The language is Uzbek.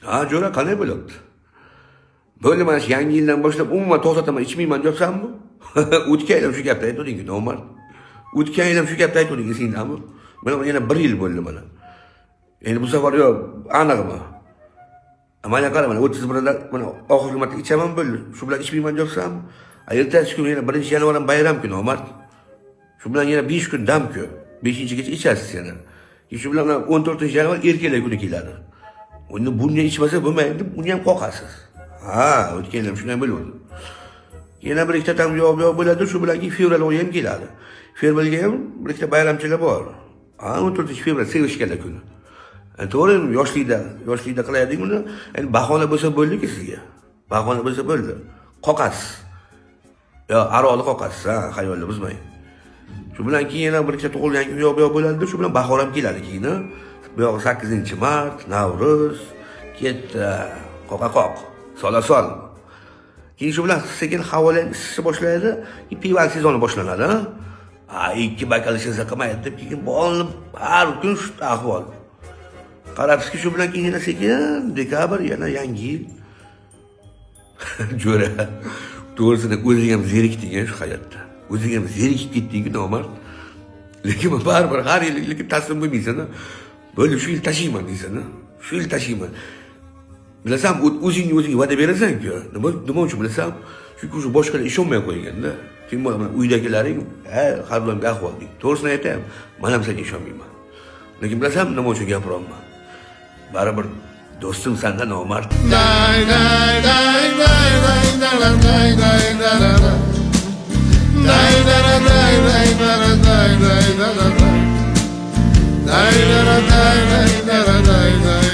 Ha, jo'ra, qanday bo'lyapti? Bo'ldi, mana shu yangi yildan boshlab umuman to'xtataman, ichmayman deyapsanmi? O'tgan yil ham shu gapni aytding, nomard. O'tgan yil ham shu gapni aytding, esingdami? Mana yana bir yil bo'ldi mana. Endi bu safar yo'q, aniqmi? Mana qara, mana 31da mana oxirgi marta ichaman, bo'ldi. Shu bilan ichmayman deyapsanmi? Ertasi kuni yana 1 yanvar ham bayram kuni, nomard. Shu bilan yana 5 kun dam-ku. 5-gacha ichasiz yana. Keyin shu bilan 14 yanvar erkaklar kuni keladi. Uni bunga ichmasa bo'lmaydi deb uni ham qoqasiz. Ha, o'tgan yil ham shunday bo'ldi. Yana bir ikkita tam yo'q yo'q bo'ladi, shu bilan keyin fevral oyi ham keladi. Fevralga ham bir ikkita bayramchilar bor. Ha, 14 fevral sevishganlar kuni. To'g'ri, yoshlikda qilaydik buni. Endi bahona bo'lsa bo'ldiki sizga. Bahona bo'lsa bo'ldi. Qoqasiz. Yo, aroqni qoqasiz, ha, xayolni buzmang. Shu bilan keyin yana bir ikkita tug'ilgan kun yo'q yo'q bo'ladi, shu bilan bahor ham keladi keyin. Bu yog'i 8 mart, Navro'z, ketdi. Qoqa qoq, sola sol. Keyin shu bilan sekin havolar ham isisha boshlaydi, keyin pivo sezoni boshlanadi. Ha, ikki бокал ichsa qilmaydi deb keyin bo'lib har kun shu ahvol. Qarabsizki, shu bilan keyin yana sekin dekabr, yana yangi yil. Jo'ra, to'g'risini o'zing ham zerikding shu hayotda. O'zing ham zerikib ketding nomard. Lekin baribir har yil lekin taslim bo'lmaysan. Bo'ldi, shu yil tashiyman deysan. Shu yil tashiyman. Bilasan, o'zingni o'zingga va'da berasan-ku. Nima uchun bilasan? Chunki уже boshqalar ishonmay qo'yganda. Tем более mana uydagilaring, ha, har doimgi ahvol deydi. To'g'risini aytaymi? Man ham senga ishonmayman. Lekin bilasanmi, nima uchun gapiryapman? Baribir do'stim sanda, nomard. Day day day day day day day day day day. Day day day day day day day day day. Day day day day day day day.